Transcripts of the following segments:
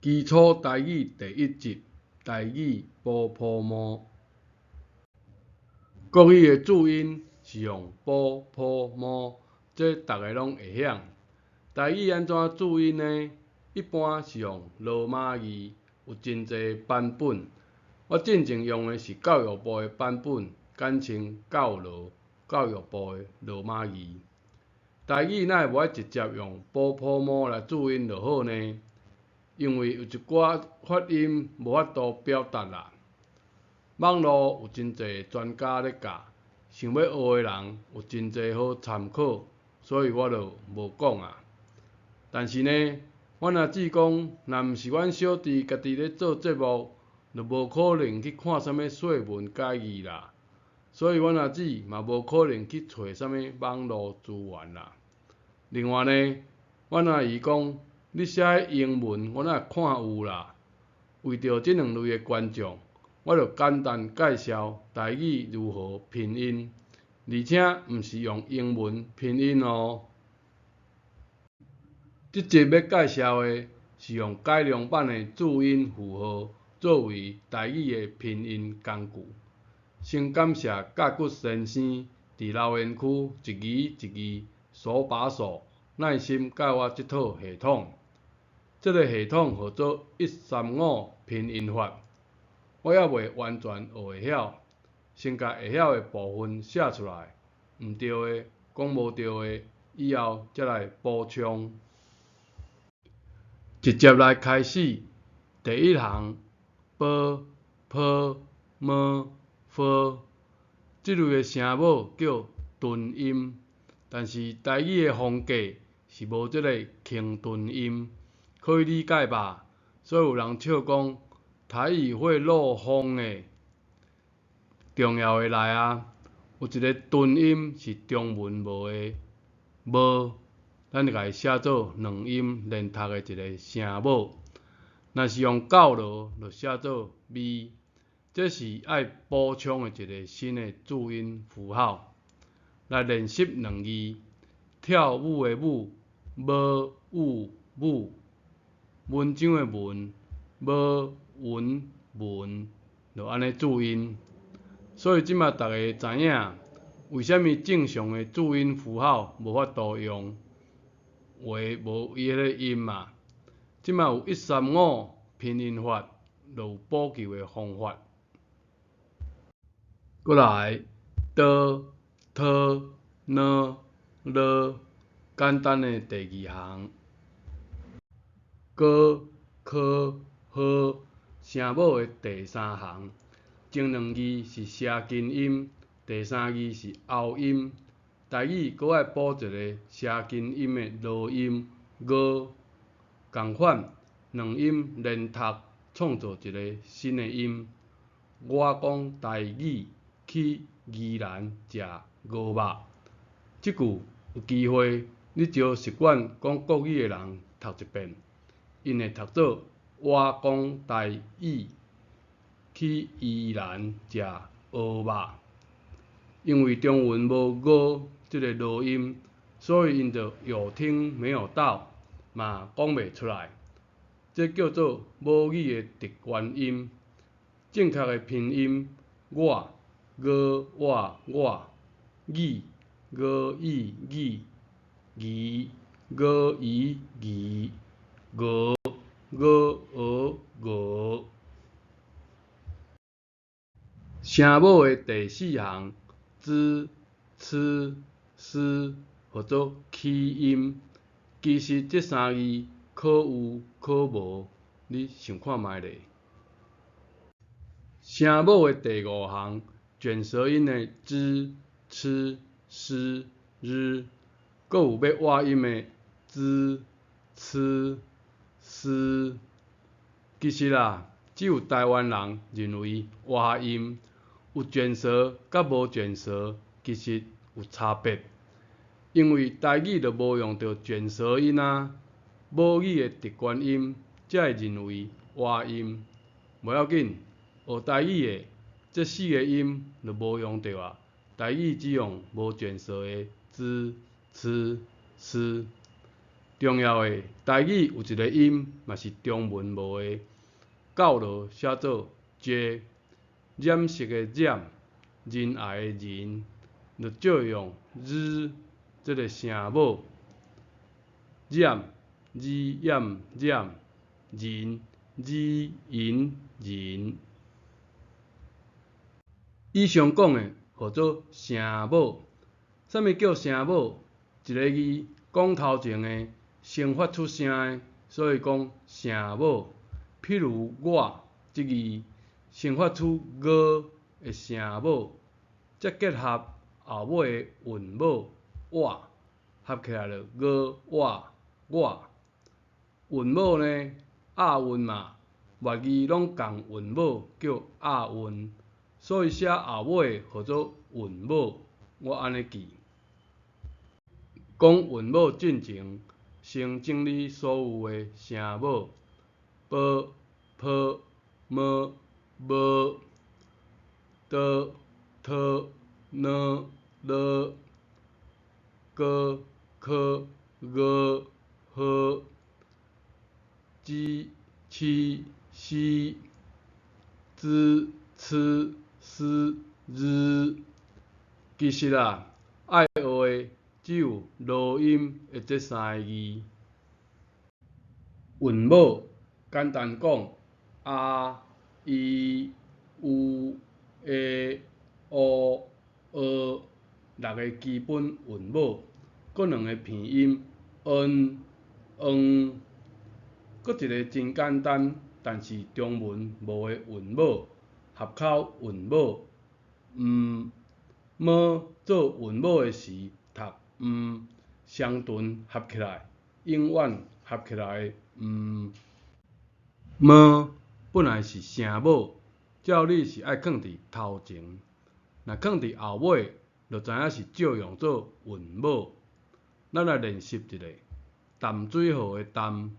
基礎台語第一集，台語波普摩。國語的注音是用波普摩，這逐个攏會曉。台語按怎注音呢？一般是用羅馬字，有真濟版本。我進前用的是教育部的版本，簡稱教羅，教育部的羅馬字。台語哪會無愛直接用波普摩來注音就好呢？因為有一寡發音無法度表達啦。網路有真濟專家咧教，想欲學的人有真濟好參考，所以我就無講啊。但是呢，阮阿姊講，若毋是阮小弟家己咧做節目，就無可能去看啥物說文解字啦。所以阮阿姊嘛無可能去揣啥物網路資源啦。另外呢，阮阿姨講，你寫英文，我哪會看有啦。為著這兩類的觀眾，我就簡單介紹台語如何拼音，而且毋是用英文拼音哦。這集欲介紹的是用改良版的注音符號作為台語的拼音工具。先感謝甲骨先生佇留言區一字一字手把手耐心教我這套系統。這个系統號做135拼音法，我猶未完全學會曉，先共會曉的部分寫出來，毋對的講無對的，以後才來補充。直接來開始，第一行波、坡、麼、ㄈ，這類的聲母叫頓音，但是台語的風格是無這个輕頓音。可以理解吧？所以有人笑講台語會漏風的。重要的來啊，有一个頓音是中文無的，無，咱就共伊寫做兩音連讀的一个聲母。若是用教羅，就寫做咪。這是愛補充的一个新的注音符號。來練習兩字，跳舞的舞，無舞舞。文章的文，無文文，就按呢注音。所以這馬逐家會知影，為啥物正常的注音符號無法度用，話無伊彼个音嘛。這馬有135拼音法，就有補救的方法。閣來，ㄉ、ㄊ、ㄋ、ㄌ，簡單的第二行。ㄍ、ㄎ、ㄏ，聲母的第三行，前兩字是舌根音，第三字是喉音。台語閣愛補一个舌根音的濁音ㄍ，仝款兩音連讀，創造一个新的音。我講台語去宜蘭食鵝肉，這句有機會你招習慣講國語的人讀一遍。𪜶會讀做我講台語去宜蘭食鵝肉，因為中文無鵝這个濁音，所以𪜶就有聽沒有到，嘛講袂出來。這叫做母語的直觀音。正確的拼音我、鵝、我、我、語、鵝、語、語、宜、鵝、宜、宜。鵝、鵝、鵝、鵝。聲母的第四行，ㄓ、ㄔ、ㄕ，號做起音。其實這三字可有可無，你想看覓咧。聲母的第五行，捲舌音的ㄓ、ㄔ、ㄕ、ㄇ，閣有欲倚音的ㄓ、ㄔ、ㄕ。其實啊，只有台灣人認為倚音有捲舌佮無捲舌其實有差別，因為台語就無用著捲舌音啊，母語的直觀音才會認為倚音。無要緊，學台語的這四个音就無用著啊，台語只用無捲舌的ㄓ、ㄔ、ㄕ。重要的，台語有一个音，嘛是中文無的，到落寫做 J，染色的染，仁愛的仁，就借用 Z 這个聲母，染，R 染染，仁，R 銀仁。以上講的號做聲母。啥物叫聲母？一个字講頭前的先發出聲的，所以講聲母。譬如我這字先發出 ㄍ 的聲母，再結合後尾的韻母 ヲ，合起來就 ㄍ 我我。韻母呢，押韻嘛，末字攏仝韻母叫押韻，所以寫後尾號做韻母。我按呢記。講韻母進前，先整理所有的聲母：b、p、m、b、d、t、n、l、g、k、g、h、 g、ch、c、z、cs、z。其實啊，愛學的只有濁音的這三个字。韻母簡單講，a、i、u、e、o、ㅏ 六个基本韻母，閣兩个鼻音 n、ㄤ，閣一个真簡單，但是中文無的韻母，合口韻母 m，麼做韻母的時讀毋，雙唇合起來，永遠合起來毋。麼本來是聲母，照理是愛囥佇頭前，若囥佇後尾，就知影是借用做韻母。咱來練習一下，淡水河的淡，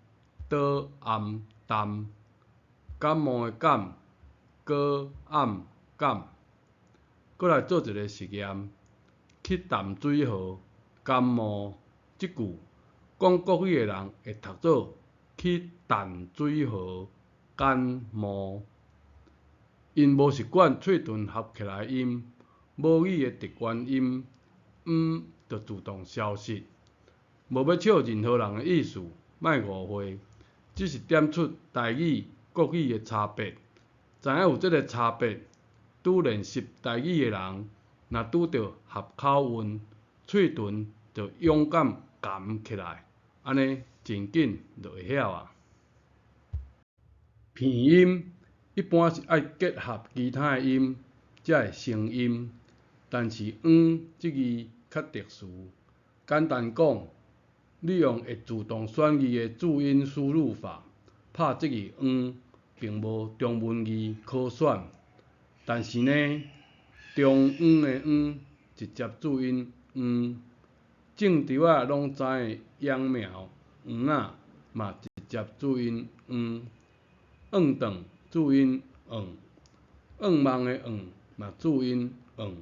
倒暗淡，感冒的感，閣暗敢。閣來做一个實驗，去淡水河感冒，這句講國語的人會讀做去淡水河感冒。𪜶無習慣喙唇合起來音，母語的直觀音 ㄇ 就自動消失。無欲笑任何人的意思，莫誤會，只是點出台語、國語的差別。知影有這个差別，拄練習台語的人，若拄著合口韻，喙唇就勇敢含起來，按呢真緊就會曉啊。鼻音一般是愛結合其他的音才會成音，但是 ㄤ 這字較特殊。簡單講，你用會自動選字的注音輸入法，拍這字 ㄤ，並無中文字可選。但是呢，中央的央直接注音 ㄤ，種稻仔攏知的秧苗黃仔嘛直接注音 ㄤ，囥頓注音 ㄤ，願望的願嘛注音 ㄤ。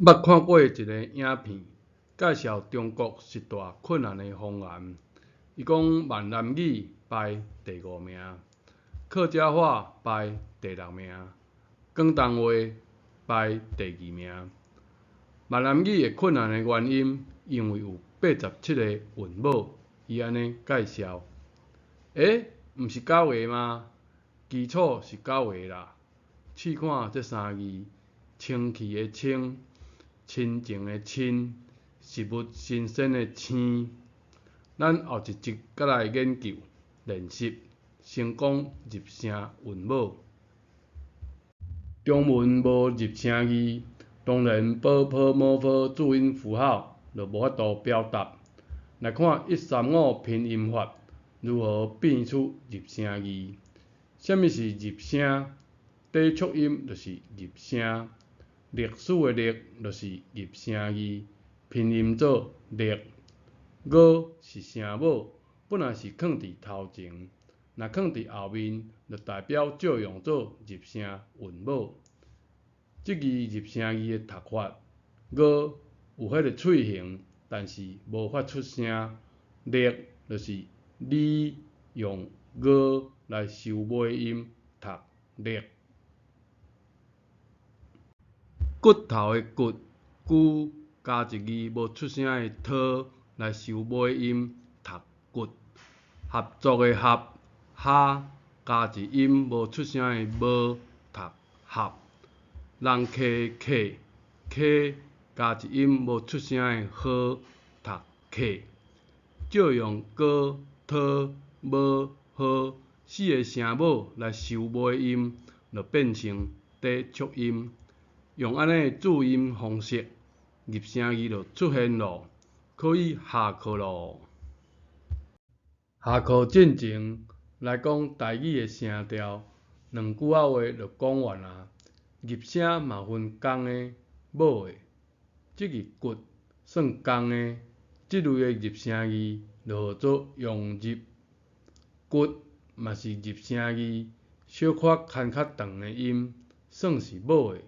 捌看過一个影片，介紹中國十大困難的方言。伊講閩南語排第五名，客家話排第六名，廣東話排第二名。閩南語會困難的原因，因為有87個韻母。伊按呢介紹。欸，毋是九个嗎？基礎是九个啦。試看這三字：清氣的清，親情的親，食物新鮮的鮮。咱後一集閣來研究練習，先講入聲韻母。中文無入聲字，當然 ㄅ、ㄆ、ㄇ、ㄈ 注音符號就無法度表達。來看135拼音法如何變出入聲字。啥物是入聲？短促音就是入聲，歷史的歷就是入聲字，拼音做歷。ㄍ 是聲母，本來是囥佇頭前，若囥佇後面，就代表借用做入聲韻母。這字入聲字的讀法，ㄍ 有彼个喙形，但是無發出聲。勒就是ㄌ用ㄍ來收尾音，讀勒。骨頭的骨，ㄍ加一字無出聲的ㄊ來收尾音，讀骨。合作的合，哈加一音無出聲的ㄇ，讀合。人客的客，ㄎ加一音無出聲的ㄏ，讀客。借用ㄍ、ㄊ、ㄇ、ㄏ四个聲母來收尾音，就變成短促音。用按呢的注音方式，入聲字就出現囉，可以下課囉。下課進前來講台語的聲調，兩句仔話就講完矣。入聲嘛分公的、母的，這字骨算公的，這類的入聲字就號做陽入。骨嘛是入聲字，小可牽較長的音，算是母的，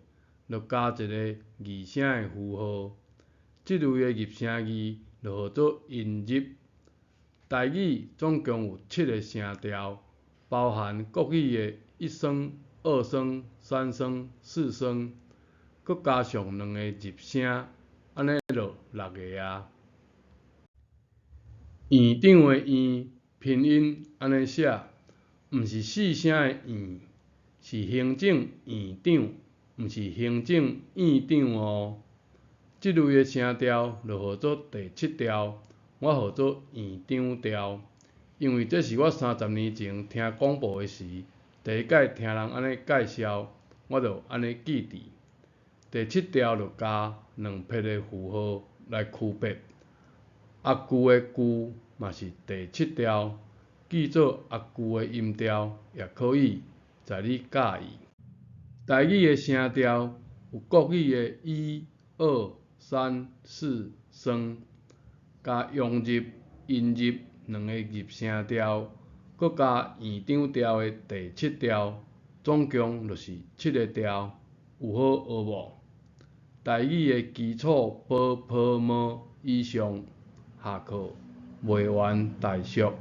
就加一个擬聲的符號。這類的入聲字就號做陰入。台語總共有七个聲調，包含國語的一聲、二聲、三聲、四聲，閣加上兩个入聲，按呢就六个啊。院長的院拼音按呢寫，毋是四聲的院，是行政院長，毋是行政院長哦。這類的聲調就號做第七調，我號做院長調，因為這是我30年前聽廣播的時，第一擺聽人按呢介紹，我就按呢記佇。第七調就加兩撇的符號來區別。阿舅的舅嘛是第七調，記做阿舅的音調也可以，在你佮意。台語的聲調有國語的一、二、三、四聲，加陽入、陰入兩个入聲調，閣加院長調的第七調，總共就是七个調，有好學無？台語的基礎ㄅ、ㄆ、ㄇ以上，下課袂完待續。